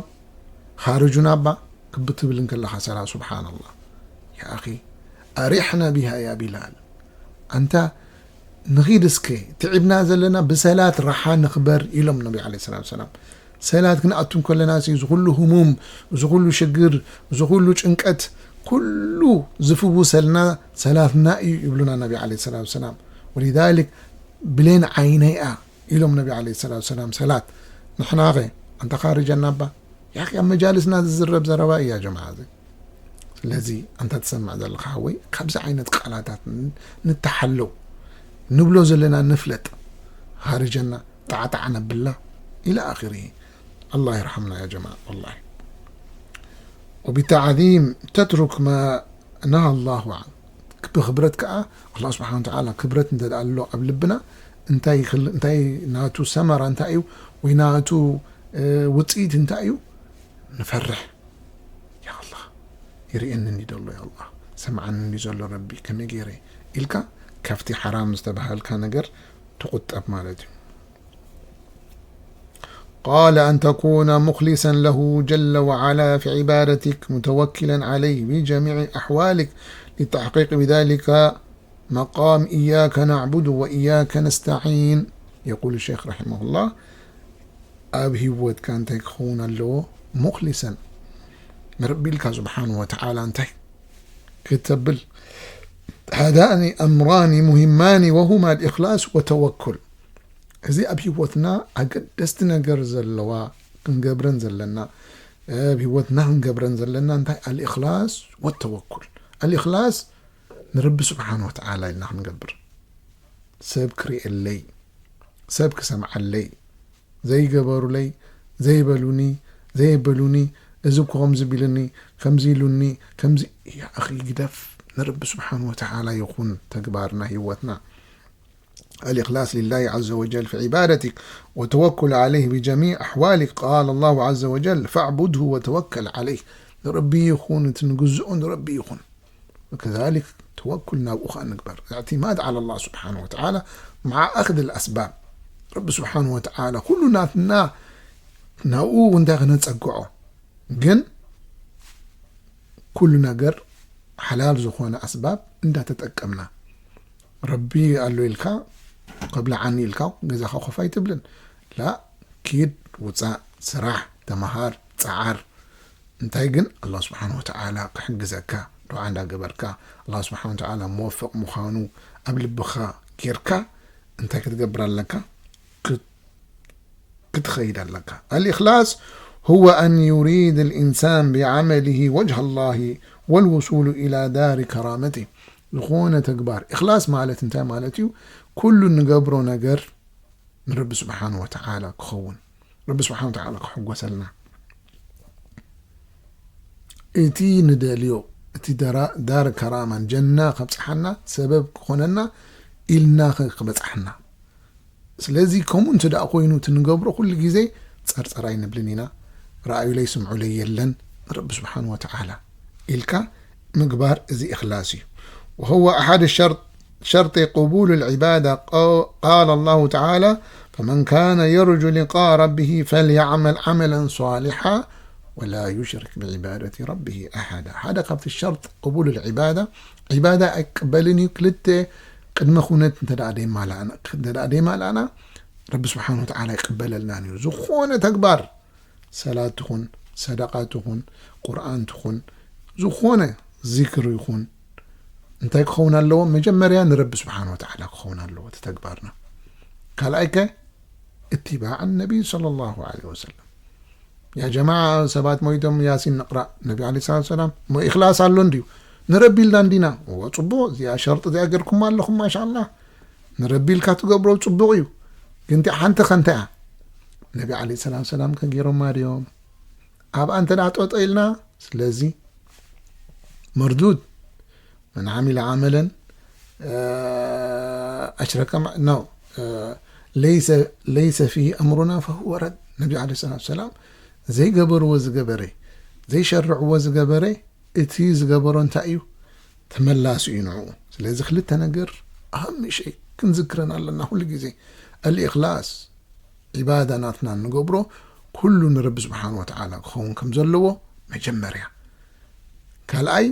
ኻርጁና እባ ክብትብል እንከለኻ ሰላ ስብሓን ኣላህ። ያ ኣኺ ኣሪሕና ቢሃ ያ ቢላል። ኣንታ ንኺድ እስከ ትዕብና ዘለና ብሰላት ረሓ ንኽበር ኢሎም ነቢ ዓለ ሰላት ሰላም። ሰላት ክንኣቱ እንከለና ሲ እዚ ኩሉ ህሙም፣ እዚ ኩሉ ሽግር፣ እዚ ኩሉ ጭንቀት ኩሉ ዝፍውሰልና ሰላትና እዩ ይብሉና ነቢ ዓለ ሰላት ሰላም። ወሊዛሊክ ብሌን ዓይነይኣ ኢሎም ነቢ ዓለ ሰላት ሰላም። ሰላት ንሕናኸ ኣንታ ኻርጀና እባ ያኺ ኣብ መጃልስና ዝዝረብ ዘረባ እያ ጀማዓ እዚ። ስለዚ ኣንታ ትሰምዕ ዘለኻ ሓወይ ካብዚ ዓይነት ቃላታት ንተሓለው ንብሎ ዘለና ንፍለጥ። ሃርጀና ጣዕጣዕ ነብላ ኢላ ኣኺሪ። ኣላህ ይርሓምና ያ ጀማዓ ወላሂ። وبتعظيم تترك ما نهى الله عنه. ብኽብረት ከዓ ኣላህ ስብሓን ወተዓላ ክብረት እንተ ደኣ ኣሎ ኣብ ልብና እንታይ ይኽል-፣ እንታይ ናቱ ሰመራ እንታይ እዩ ወይ ናቱ ውፅኢት እንታይ እዩ ንፈርሕ። ያ ኣላህ ይርእየኒ እንዲ ዘሎ ያ ኣላህ ሰምዓኒ እንዲ ዘሎ ረቢ ከመይ ገይረ ኢልካ ካብቲ ሓራም ዝተባሃልካ ነገር ትቑጠብ ማለት እዩ። قال أن تكون مخلصا له جل وعلا في عبادتك متوكلا عليه بجميع أحوالك لتحقيق بذلك مقام إياك نعبد وإياك نستعين. يقول الشيخ رحمه الله، ኣብ ህይወትካ እንታይ ክኸውን ኣለዎ? ሙኽሊሰን ንረቢ ኢልካ ስብሓን ወተዓላ እንታይ ክተብል? ሃዳኒ ኣምራኒ ሙሂማኒ ወሁማ ልእክላስ ወተወኩል። እዚ ኣብ ህይወትና ኣገደስቲ ነገር ዘለዋ ክንገብረን ዘለና ኣብ ህይወትና ክንገብረን ዘለና እንታይ ኣልእክላስ ወተወኩል። ኣልእክላስ ንረቢ ስብሓን ወተዓላ ኢልና ክንገብር ሰብ ክርእየለይ ሰብ ክሰምዓለይ ዘይገበሩለይ ዘይበሉኒ ዘየበሉኒ እዚ እኮ ከምዚ ቢልኒ ከምዚ ኢሉኒ ከምዚ ያእኺ ግደፍ ንረቢ ስብሓን ወተዓላ ይኹን ተግባርና ህይወትና الإخلاص لله عز وجل في عبادتك وتوكل عليه بجميع أحوالك قال الله عز وجل فاعبده وتوكل عليه ንረቢ ይኹን እቲ ንግዝኦ ንረቢ ይኹን وكذلك ተወኩል ናብኡ ኸዓ ንግበር اعتماد على الله سبحانه وتعالى مع أخذ الأسباب ረቢ ስብሓን ወተዓላ ኩሉ ናትና ናብኡ እንታይ ክነፀግዖ ግን ኩሉ ነገር ሓላል ዝኾነ ኣስባብ እንዳተጠቀምና ረቢ ኣሎ ኢልካ ከብልዓኒ ኢልካ ገዛኻ ኮፍ ኣይትብልን ላ ኪድ ውፃእ ስራሕ ተመሃር ፀዓር እንታይ ግን ኣላህ ስብሓን ወተዓላ ክሕግዘካ ዱዓ እንዳገበርካ ኣላህ ስብሓን ወተዓላ መወፍቕ ምዃኑ ኣብ ልብኻ ጌርካ እንታይ ክትገብር ኣለካ ክትኸይድ ኣለካ الإخلاص هو أن يريد الإنسان بعمله وجه الله والوصول إلى دار كرامته ዝኾነ ተግባር እኽላስ ማለት እንታይ ማለት እዩ ኩሉ ንገብሮ ነገር ንረቢ ስብሓን ወተዓላ ክኸውን ረቢ ስብሓን ወተዓላ ክሕጎሰልና እቲ ንደልዮ እቲ ዳር ከራማን ጀና ከብፅሓና ሰበብ ክኾነና ኢልና ክበፅሓና ስለዚ ከምኡ እንተ ደኣ ኮይኑ እቲ ንገብሮ ኩሉ ግዜ ፀርፀር ኣይንብልን ኢና ረኣዩለይ ስምዑለይ የለን ንረቢ ስብሓን ወተዓላ ኢልካ ምግባር እዚ እኽላስ እዩ وهو أحد الشرط شرط قبول العبادة. قال الله تعالى: فمن كان يرجو لقاء ربه فليعمل عملا صالحا ولا يشرك بعبادة ربه أحدا. ሓደ ካብቲ ሸርጥ ቅቡል ዒባዳ፣ ዒባዳ ኣይቅበልን እዩ ክልተ ቅድመ ኩነት እንተ ደኣ ደይማላእና እንተ ደኣ ደይማላእና፣ ረቢ ስብሓን ወተዓላ ይቅበለልናን እዩ። ዝኾነ ተግባር፣ ሰላት ትኹን፣ ሰደቃ ትኹን፣ ቁርኣን ትኹን፣ ዝኾነ ዚክር ይኹን፣ እንታይ ክኸውን ኣለዎ? መጀመርያ ንረቢ ስብሓን ወተዓላ ክኸውን ኣለዎ እቲ ተግባርና። ካልኣይከ እትባዕ ነቢይ ሰለላሁ ዐለይሂ ወሰለም። ያ ጀማዓ፣ ሰባት ሞይቶም ያሲን ንቕራእ፣ ነቢ ዐለይሂ ሰላቱ ሰላም። እሞ ኢኽላስ ኣሎ እንድዩ? ንረቢ ኢልና እንዲና? እዎ፣ ጽቡቕ፣ እዚኣ ሸርጢ እዚኣ ገርኩማ ኣለኹም፣ ማሻኣላህ። ንረቢ ኢልካ ትገብሮ ጽቡቕ እዩ። ግን እቲኣ ሓንቲ ኸ እንታይ እያ? ነቢ ዐለይሂ ሰላቱ ሰላም ከ ገይሮማ ድዮም? ኣብኣ እንተ ደኣ ጠጠ ኢልና፣ ስለዚ መርዱድ፣ መን ዓሚለ ዓመለን፣ እ፣ ኣሽረከ መዕ-፣ ኖ፣ እ፣ ለይሰ፣ ለይሰ ፊሂ ኣምሩና ፈሁወ ረድ። ነቢ ዐለይሂ ሰላቱ ሰላም ዘይገበርዎ ዝገበረ፣ ዘይሸርዕዎ ዝገበረ፣ እቲ ዝገበሮ እንታይ እዩ? ተመላሲ እዩ ንዕኡ። ስለዚ ክልተ ነገር ኣሃም ሸይ ክንዝክረን ኣለና ኩሉ ግዜ። ኣልኢኽላስ፣ ዒባዳ ናትና እንገብሮ ኩሉ ንረቢ ስብሓን ወተዓላ ክኸውን ከም ዘለዎ መጀመርያ። ካልኣይ፣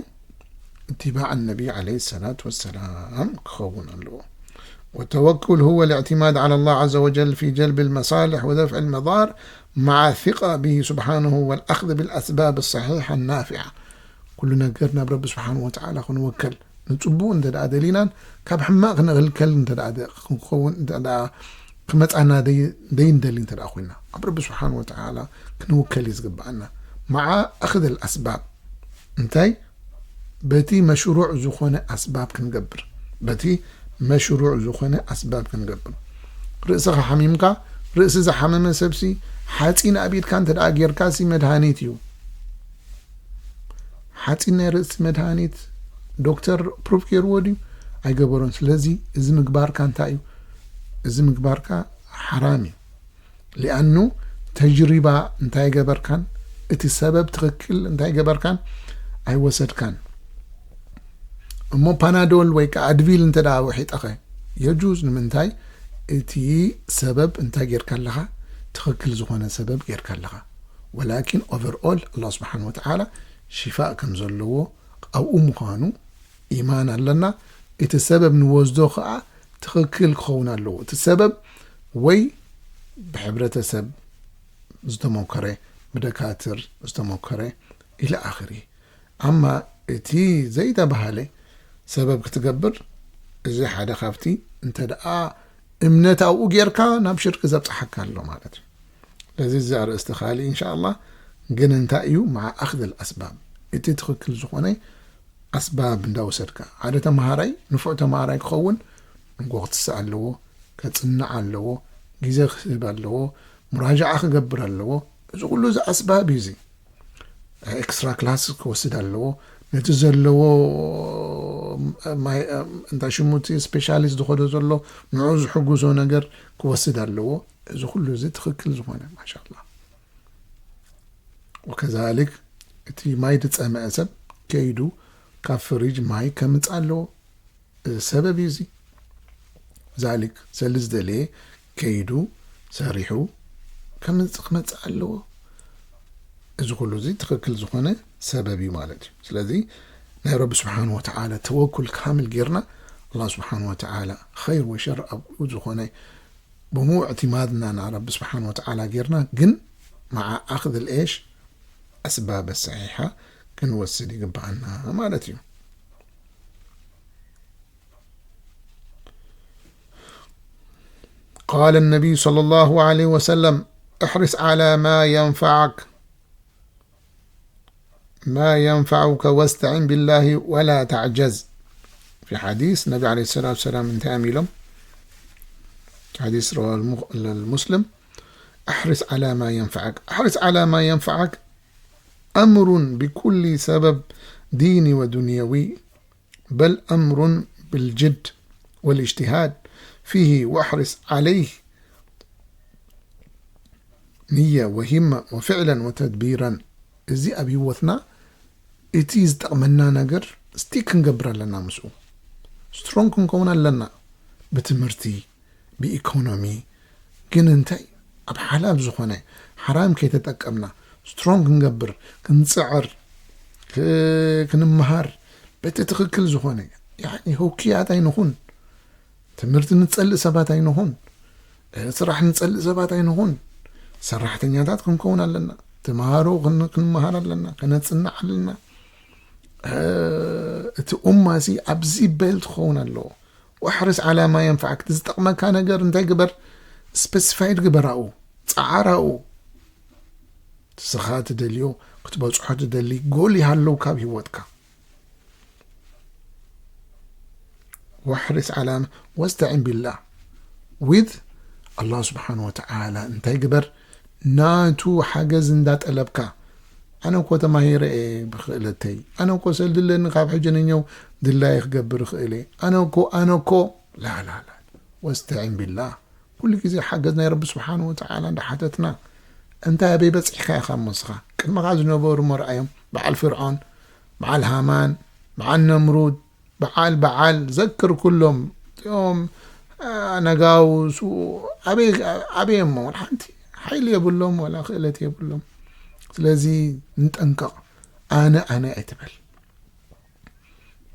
እትባዕ ነቢ ዐለይሂ ሰላቱ ወሰላም ክኸውን ኣለዎ። والتوكل هو الاعتماد على الله عز وجل في جلب المصالح ودفع المضار مع الثقة به سبحانه والأخذ بالأسباب الصحيحة النافعة. ኩሉ ነገር ናብ ረቢ ስብሓን ወተዓላ ክንወከል፣ ንጽቡቕ እንተ ደኣ ደሊናን ካብ ሕማቕ ክንኽልከል እንተ ደኣ ደ-፣ ክንኸውን እንተ ደኣ ክመጻና ደይ-፣ ደይንደሊ እንተ ደኣ ኮይና፣ ኣብ ረቢ ስብሓን ወተዓላ ክንውከል እዩ ዝግብኣና። መዓ ኣኽድ ኣልኣስባብ። እንታይ? በቲ መሽሩዕ ዝኾነ ኣስባብ ክንገብር። በቲ መሽሩዕ ዝኾነ ኣስባብ ክንገብር። ርእስኻ ሓሚምካ፣ ርእሲ ዝሓመመ ሰብሲ ሓጺን ኣብ ኢድካ እንተ ደኣ ጌርካሲ መድሃኒት እዩ። ሓጺን ናይ ርእሲ መድሃኒት ዶክተር ፕሩፍ ገይርዎ ድዩ? ኣይገበሮን። ስለዚ እዚ ምግባርካ እንታይ እዩ? እዚ ምግባርካ ሓራም እዩ። ሊኣኑ ተጅሪባ እንታይ ገበርካን፣ እቲ ሰበብ ትኽክል እንታይ ገበርካን ኣይወሰድካን። እሞ ፓናዶል ወይ ከዓ ኣድቪል እንተ ደኣ ውሒጠኸ የጁዝ። ንምንታይ? እቲ ሰበብ እንታይ ጌርካ ኣለኻ? ትኽክል ዝኾነ ሰበብ ጌርካ ኣለኻ። ወላኪን ኦቨርኦል ኣላህ ስብሓን ወተዓላ ሽፋእ ከም ዘለዎ ኣብኡ ምዃኑ ኢማን ኣለና። እቲ ሰበብ ንወስዶ ከዓ ትኽክል ክኸውን ኣለዎ። እቲ ሰበብ ወይ ብሕብረተሰብ ዝተሞከረ፣ ብደካትር ዝተሞከረ ኢለ ኣኽሪ። ኣማ እቲ ዘይተባህለ ሰበብ ክትገብር፣ እዚ ሓደ ካብቲ እንተ ደኣ እምነት ኣብኡ ጌርካ ናብ ሽርክ ዘብጽሓካ ኣሎ ማለት እዩ። ስለዚ እዚ ኣርእስቲ ካልእ ኢንሻኣላህ። ግን እንታይ እዩ? መዓ ኣኽድ ኣልኣስባብ፣ እቲ ትኽክል ዝኾነ ኣስባብ እንዳወሰድካ። ሓደ ተምሃራይ ንፉዕ ተምሃራይ ክኸውን ንጎ ክትስእ ኣለዎ፣ ከጽንዕ ኣለዎ፣ ግዜ ክህብ ኣለዎ፣ ሙራጃዓ ክገብር ኣለዎ። እዚ ኩሉ እዚ ኣስባብ እዩ። እዚ ኤክስትራ ክላስ ክወስድ ኣለዎ። ነቲ ዘለዎ ማይ፣ እንታይ ሽሙ እቲ ስፔሻሊስት ዝኸዶ ዘሎ ንዑ ዝሕግዞ ነገር ክወስድ ኣለዎ። እዚ ኩሉ እዚ ትኽክል ዝኾነ ማሻላ። ወከዛሊክ እቲ ማይ ዝጸምአ ሰብ ከይዱ ካብ ፍሪጅ ማይ ከምጽእ ኣለዎ። እዚ ሰበብ እዩ እዚ። ዛሊክ፣ ሰሊ ዝደለየ ከይዱ ሰሪሑ ከምጽእ ክመጽእ ኣለዎ። እዚ ኩሉ እዚ ትኽክል ዝኾነ ሰበብ እዩ ማለት እዩ። ስለዚ ናይ ረቢ ስብሓን ወተዓላ ተወኩል ካምል ጌርና፣ ኣላህ ስብሓን ወተዓላ ኸይር ወሸር ኣብኡ ዝኾነ ብሙሉ እዕትማድና ንረቢ ስብሓን ወተዓላ ጌርና፣ ግን መዓ ኣኽድ ልኤሽ ኣስባብ ሰሒሓ ክንወስድ ይግብኣና ማለት እዩ። قال النبي صلى الله عليه وسلم: احرص على ما ينفعك، ما ينفعك واستعن بالله ولا تعجز. في حديث النبي عليه الصلاة والسلام، انت أميلم، حديث رواه المغ-، المسلم: احرص على ما ينفعك. احرص على ما ينفعك أمر بكل سبب ديني ودنيوي، بل أمر بالجد والاجتهاد فيه، واحرص عليه نية وهمة وفعلا وتدبيرا. እዚ ኣብ ህይወትና እቲ ዝጠቕመና ነገር ስቲክ ክንገብር ኣለና ምስኡ። ስትሮንግ ክንከውን ኣለና፣ ብትምህርቲ፣ ብኢኮኖሚ። ግን እንታይ? ኣብ ሓላል ዝኾነ ሓራም ከይተጠቀምና ስትሮንግ ክንገብር፣ ክንፅዕር፣ ክ- ክንመሃር፣ በቲ ትኽክል ዝኾነ፣ ያኒ፣ ህውክያት ኣይንኹን። ትምህርቲ ንፀልእ ሰባት ኣይንኹን። ስራሕ ንፀልእ ሰባት ኣይንኹን። ሰራሕተኛታት ክንከውን ኣለና። ተምሃሮ ክን- ክንመሃር ኣለና፣ ከነፅንዕ ኣለና። እቲ ኡማ ሲ ኣብዚ በል ትኸውን ኣለዎ። ወሕርስ ዓላማ የንፍዓክ፣ ዝጠቕመካ ነገር እንታይ ግበር፣ ስፔሲፋይድ ግበራኡ፣ ፀዓራኡ። ስኻ ትደልዮ፣ ክትበፅሖ ትደሊ ጎል ይሃለው ካብ ህይወትካ። ወሕርስ ዓላማ ወስተዒን ቢላህ፣ ዊዝ ኣላህ ስብሓን ወተዓላ እንታይ ግበር፣ ናቱ ሓገዝ እንዳጠለብካ። ኣነ እኮ ተማሂረ እየ ብክእለተይ፣ ኣነ እኮ ሰልዲ ኣለኒ፣ ካብ ሕጂ ንኛው ድላይ ክገብር እኽእል እየ፣ ኣነ እኮ ኣነ እኮ ላላላ። ወስተዒን ቢላህ፣ ኩሉ ግዜ ሓገዝ ናይ ረቢ ስብሓን ወተዓላ እንዳሓተትና። እንታይ ኣበይ በፂሕካ ኢኻ እሞ ንስኻ? ቅድመኻ ዝነበሩ መርኣዮም፣ በዓል ፍርዖን፣ በዓል ሃማን፣ በዓል ነምሩድ፣ በዓል በዓል ዘክር ኩሎም እቲኦም ነጋውሱ ኣበይ እሞ ሓንቲ ሓይሊ የብሎም ወላ ክእለት የብሎም። ስለዚ ንጠንቀቕ። ኣነ ኣነ ኣይትበል።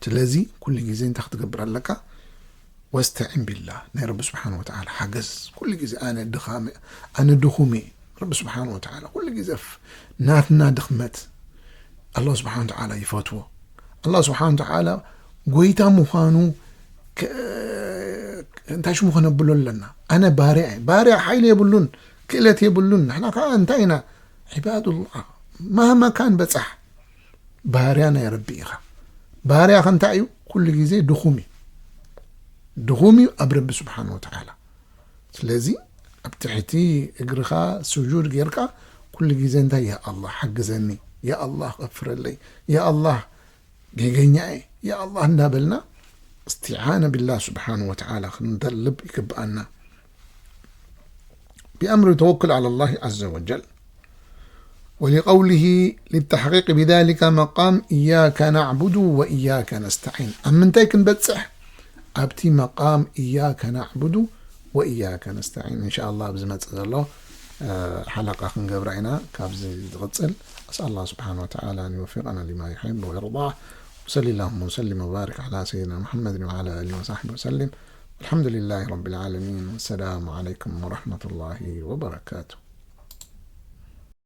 ስለዚ ኩሉ ግዜ እንታይ ክትገብር ኣለካ? ወስተዒን ቢላህ፣ ናይ ረቢ ስብሓን ወተዓላ ሓገዝ። ኩሉ ግዜ ኣነ ድኻም፣ ኣነ ድኹም እየ። ረቢ ስብሓን ወተዓላ ኩሉ ግዜ ናትና ድኽመት ኣላህ ስብሓን ወተዓላ ይፈትዎ። ኣላህ ስብሓን ወተዓላ ጎይታ ምዃኑ እንታይ ሽሙ ከነብሎ ኣለና? ኣነ ባርያ እየ። ባርያ ሓይሊ የብሉን፣ ክእለት የብሉን። ንሕና ከዓ እንታይ ኢና? ዒባዱላህ። ማህማ ካን በፃሕ፣ ባርያ ናይ ረቢ ኢኻ። ባርያ ከ እንታይ እዩ? ኩሉ ግዜ ድኹም እዩ። ድኹም እዩ ኣብ ረቢ ስብሓን ወተዓላ። ስለዚ ኣብ ትሕቲ እግርኻ ስጁድ ጌርካ ኩሉ ግዜ እንታይ፣ ያ ኣላህ ሓግዘኒ፣ ያ ኣላህ ቐፍረለይ፣ ያ ኣላህ ጌገኛ እየ፣ ያ ኣላህ እንዳበልና እስትዓነ ቢላህ ስብሓን ወተዓላ ክንደልብ ይግብኣና። ብኣምሪ ተወክል ዓላ ላህ ዓዘ ወጀል። ولقوله للتحقيق بذلك مقام إياك نعبد وإياك نستعين። ኣብ ምንታይ ክንበፅሕ? ኣብቲ መቃም إياك نعبد وإياك نستعين። إن شاء الله ኣብዚ መፅእ ዘሎ ሓለቃ ክንገብራ ኢና። ካብዚ ዝቕፅል أسأل الله سبحانه وتعالى أن يوفقنا لما يحب ويرضاه. وصلى اللهم وسلم وبارك على سيدنا محمد وعلى آله وصحبه وسلم. والحمد لله رب العالمين. والسلام عليكم ورحمة الله وبركاته.